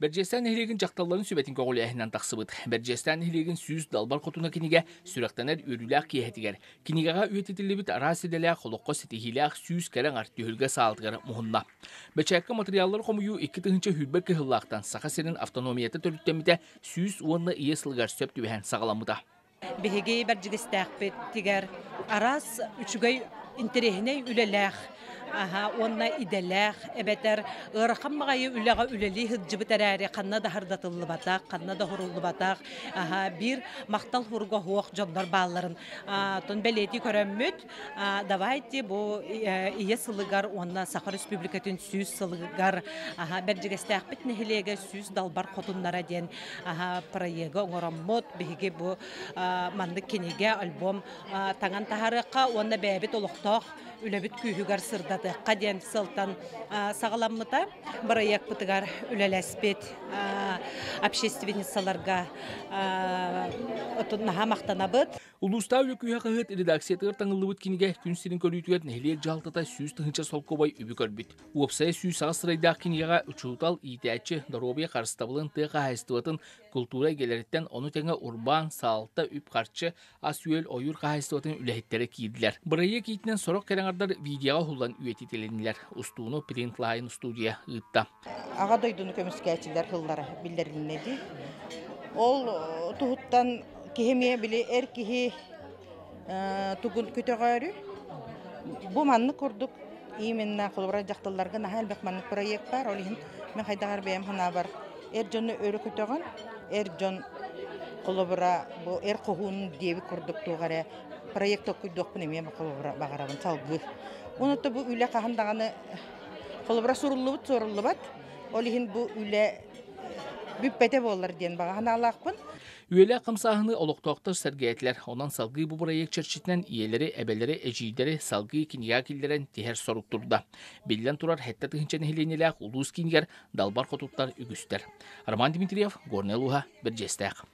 Бэрдьиэстээн нэһилиэгин дьахталларын сүбэтин көҕүлээһинэн тахсыбыт Бэрдьиэстээн нэһилиэгин 100 далбар хотуна кинигэ сүрэхтэнэр үөрүүлээх киэһэтигэр кинигэҕэ үйэтитиллибит араас идэлээх олоххо ситиһиилээх 100 кэрэ аҥар түһүлгэ саалатыгар муһунна. Бэчээккэ матырыйааллары хомуйуу 2020 кыһыллаахтан Саха сирин автономията төрүттэммитэ 100 уонна ийэ сылыгар сөп түбэһэн саҕаламмыта. Биһиги Бэрдьигэстээхпит тигэр араас үчүгэй интэриэһинэй үлэлээх уонна идэлээх эбэтэр ыарахан баҕайы үлэҕэ үлэлии сылдьыбыт эрээри ханна да хардатыллыбатах, ханна да уһуруллубатах биир махтал суруга суох дьоннор баалларын тон бэлиэтии көрөммүт. Давайте бу ийэ сылыгар уонна Саха Республикатын 100 сылыгар Бэрдьигэстээхпит нэһилиэгэ 100 далбар хотуннара диэн проегы оҥороммут биһиги бу маннык кинигэ альбом таҥан таһаарыахха уонна бэйэбит олохтоох үлэбит күүһүгэр сырдатыахха диэн сылтан саҕаламмыта. Бырайыакпытыгар үлэлэспит общественницаларга наһаа махтанабыт. Улуустааҕы Үлэ күүһэ хаһыат редакциятыгар таҥыллыбыт кинигэ күн сирин көрүүтүгэр нэһилиэк дьаһалтата 100 000 солкуобай үбү көрбүт. Уопсайа 108 сырайдаах кинигэҕэ учуутал, иитээччи, доруобуйа харыстабылын, тыа хаһаайыстыбатын, култуура эйгэлэриттэн, ону тэҥэ урбаан, саалта, үп-харчы, ас-үөл, ойуур хаһаайыстыбатын үлэһиттэрэ киирдилэр. Бырайыак иитинэн сорох кэрэҥардар видеоҕа уһуллан үйэтитилиннилэр. Устууну Printline студия ыытта. Аҕа дойдуну көмүскээччилэр сыллара биллэрилиннэ дии. Ол туһуттан киһи эмиэ били эр киһи тугун көтөҕөөрү бу маннык курдук именно холобура дьахталларга наһаа элбэх маннык проект баар. Ол иһин мин хайдах эрэ бэйэм санаабар эр дьону өрө көтөҕөн, эр дьон холобура бу эр хоһуун диэбит курдук туох эрэ проект толкуйдуохпун эмиэ холобура баҕарабын салгыы. Уонна бу үлэ хаһан даҕаны холобура суруллубут суоруллубат. Ол иһин бу үлэ бүппэтэ буоллар диэн баҕа санаалаахпын. Үөлээх хамсааһыны олохтоохтор сэргээтилэр. Онон салгыы бу бырайыак чэрчитинэн ийэлэри, эбэлэри, эдьиийдэри салгыы кинигэҕэ киллэрэн тиһэр сорук турда. Биллэн турар, 7000 нэһилиэнньэлээх улуус киинигэр далбар хотуттар үгүстэр. Роман Дмитриев, Горнай улууһа, Бэрдьиэстээх.